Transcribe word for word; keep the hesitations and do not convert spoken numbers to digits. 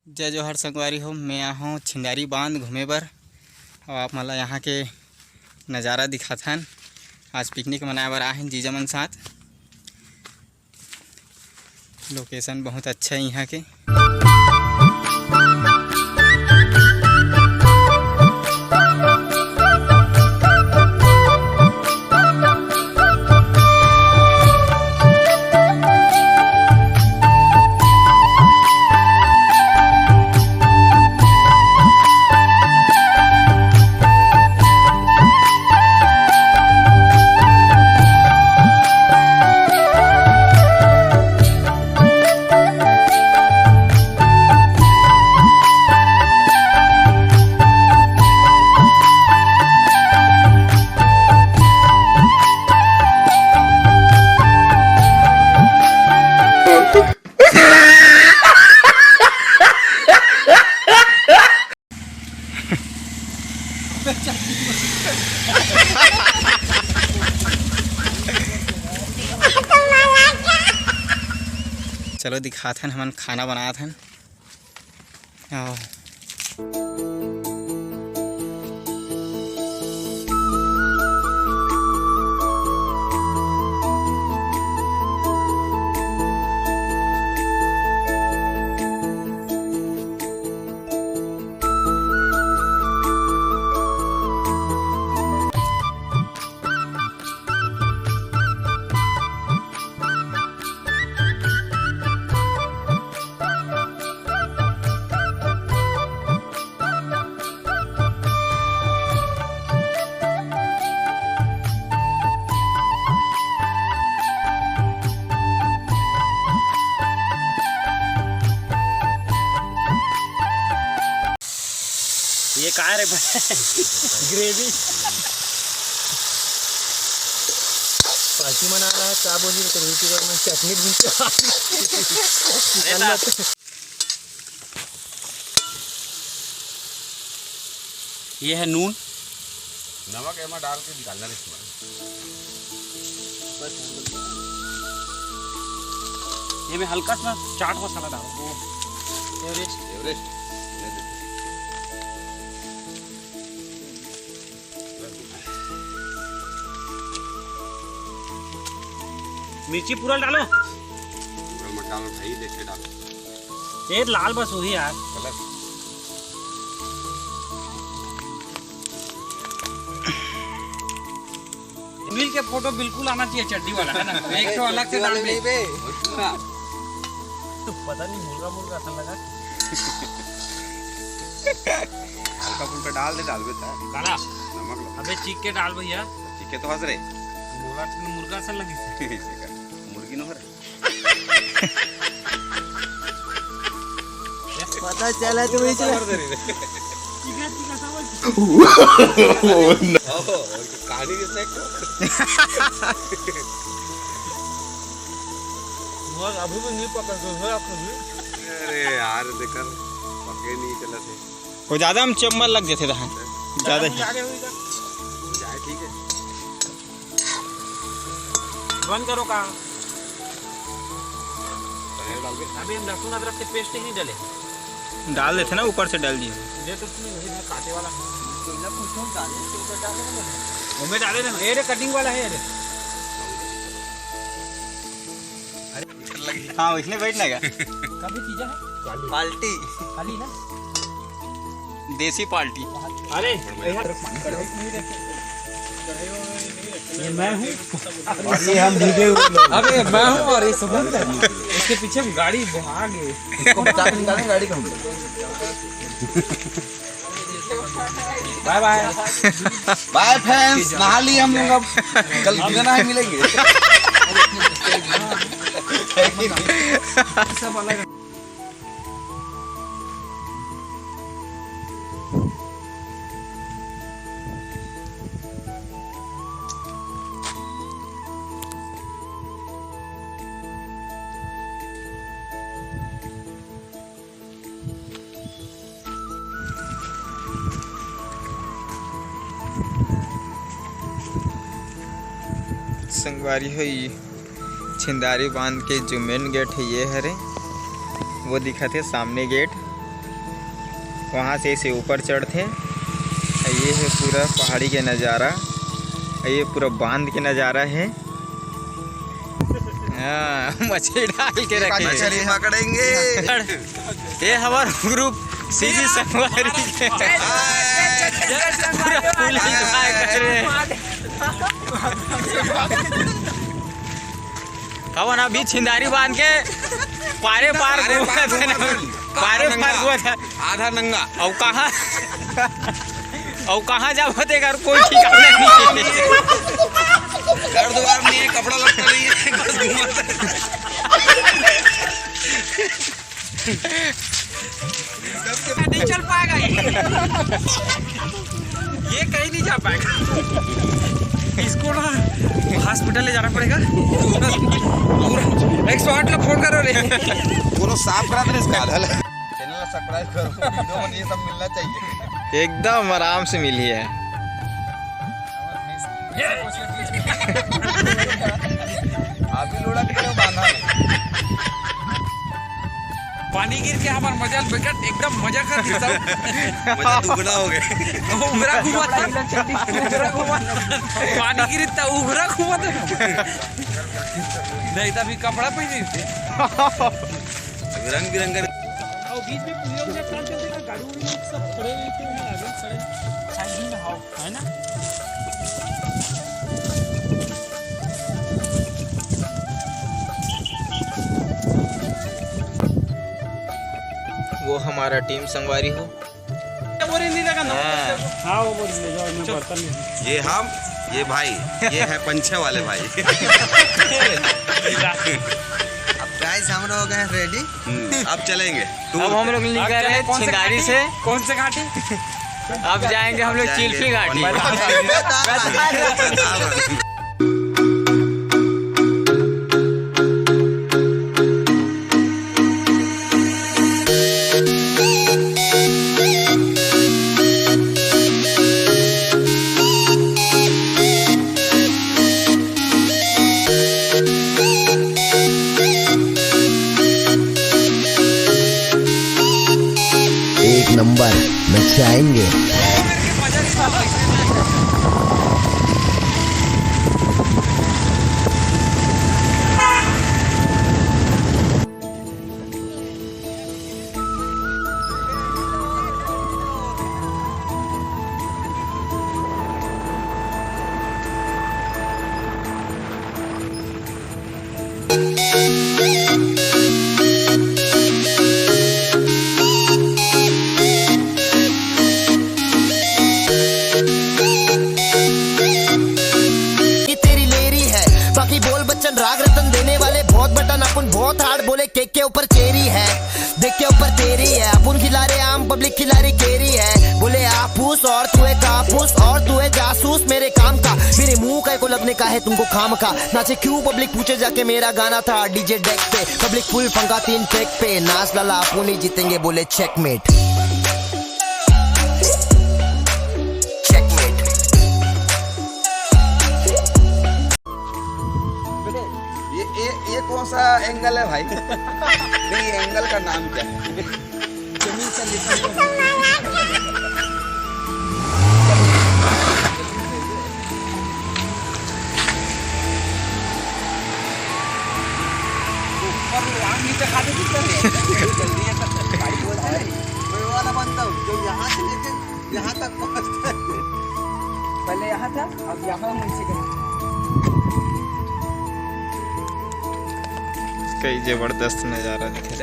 जय जोहार संगवारी हो, मैं आए हौं छिंदारी बांध घूमे बर। अउ आप मन ला यहाँ के नज़ारा दिखाथन। आज पिकनिक मनाए बर आए हन जीजा मन साथ। लोकेशन बहुत अच्छा है यहाँ के। चलो दिखाथन, हमन खाना बनाथन। आओ। ये काय रे भाई? ग्रेवी। पार्टी मना रहा है, क्या बोली तो यूट्यूबर में चटनी भून के। अरे ना। ये है नून। नमक एमा डाल के निकालना रे इसमें। ये में हल्का सा चाट मसाला डालो। वो एवरेस्ट। एवरेस्ट। ये देखो। मिर्ची पूरा डालो। पूरा मत डालो भाई, देख के डालो। ये लाल बस वही यार। कलर। मिल के फोटो बिल्कुल आना चाहिए, चड्डी वाला, है ना? एक ठो अलग से डाल दे। नहीं बे। तो पता नहीं, मुर्गा मुर्गा सा लगा। हल्का फुल्का डाल दे, डाल बेटा। काला। नमक ला। अबे चीख के डाल भैया। चीख के तो हंस रे। मुर्गा, मुर्गा सा लगी। मुर्गी न हो रहा। पता चला तो वही चला। कहानी किसने? अभी भी नहीं पकड़। अरे यार, देखा, पके नहीं चला थे। वो ज्यादा हम चम्मच लग जाते रहन। ज्यादा ही। जाए, ठीक है। बंद करो काम। अभी हम लहसुन अदरक के पेस्ट ही नहीं डाले। डाल देते ना, ऊपर से डाल दिए। ये तो उसमें वही है, काटे वाला। वो में डाले ना, ये रे कटिंग वाला है, ये रे। हाँ, इसने बैठना क्या? कभी चीजा है? पाल्टी। खाली ना? देसी पाल्टी। अरे, ये मैं हूँ। ये हम भीगे हुए लोग। अरे, मैं हूँ और ये सुगंध है। इसके पीछे हम गाड़ी भाग गए। इसको बचा के निकालेंगे गाड़ी को हम। बाय बाय। बाय फ्रेंड्स, नहा लिए हम लोग, अब कल दुगना ही मिलेंगे। सब अलग। संगवारी हो, ई छिंदारी बांध के जो मेन गेट है, ये हरे, वो दिखत हे सामने गेट। वहाँ से ऐसे ऊपर चढ़थे। ये है पूरा पहाड़ी के नज़ारा, ये पूरा बांध के नज़ारा है। हाँ, मछली डाल के रखे। मछली पकड़ेंगे। ये हमारा ग्रुप सीधी संगवारी के। पूरा फुल एंजॉय कर रहे हैं। कवन अभी छिंदारी बांध के पारे पार पारे पार घूमत हे ना। घूमत हे। पारे पार आधा नंगा। घूमत हे। आधा नंगा। अउ कहाँ, अउ कहाँ जाबो तेकर कोई ठिकाना नहीं है। घर दुआर नहीं है, कपड़ा लत्ता नहीं है, बस घूमत हे। नहीं चल पाएगा ये। ये कहीं नहीं जा पाएगा। इसको ना हॉस्पिटल ले जाना पड़ेगा। पूरा एक सौ आठ ला फोन करो रे। कोनो साफ करा दे इसका। चैनल ला सब्सक्राइब करो, वीडियो में ये सब मिलना चाहिए। एकदम आराम से मिली है। आप ही लोड़ा के बांधा है। पानी गिर के हमार मजा बेकार, एकदम मजा कर देता हूँ। मजा दुगना हो गया। वो उघरा घूमत हे। उघरा घूमत हे। पानी गिरी त उघरा घूमत हे। नहीं तो अभी कपड़ा पहने थे। अभी रंग बिरंगा। और बीच में पूजा वूजा काम चलते ना, गाड़ी उड़ी सब खड़े हुए थे, वहाँ आ गए, खड़े। है ना? वो हमारा टीम संगवारी हो। बोल ही नहीं लगा ना। हाँ। हाँ, वो बोल ले जाओ, मैं बर्तन ले। ये हम, ये भाई, ये है पंछे वाले भाई। अब गाइस, हम लोग हो गए हैं रेडी। हम्म, अब चलेंगे। अब हम लोग निकल रहे हैं छिंदारी से। कौन से घाटी? अब जाएंगे हम लोग चिल्फी घाटी। एक नंबर मचाएंगे। ये तेरी लेरी है, बाकी बोल बच्चन राग रतन देने वाले बहुत बटन अपन बहुत हार्ड बोले केक के ऊपर चेरी है। देख के ऊपर तेरी है, अपुन खिला रहे आम, पब्लिक खिला रही केरी है। बोले आपूस और तू है कापूस और तू है जासूस मेरे काम का। मेरे मुंह का को लगने का है तुमको खाम का। नाचे क्यों पब्लिक पूछे जाके मेरा गाना था डीजे डेक पे। पब्लिक फुल फंका तीन ट्रैक पे। नाच लाला अपुन ही जीतेंगे बोले चेकमेट। चेकमेट। ये, ये, ये कौन सा एंगल है भाई? नहीं, ये एंगल का नाम क्या है? जमीन से लिखा हुआ। ऊपर आग नीचे खा देती सर। जल्दी है सर, गाड़ी बोलते हैं। वो वाला बनता हूँ, जो यहाँ से लेके यहाँ तक पहुँचता है। पहले यहाँ था, अब यहाँ नीचे गया। कई जबरदस्त नजारा दिखे।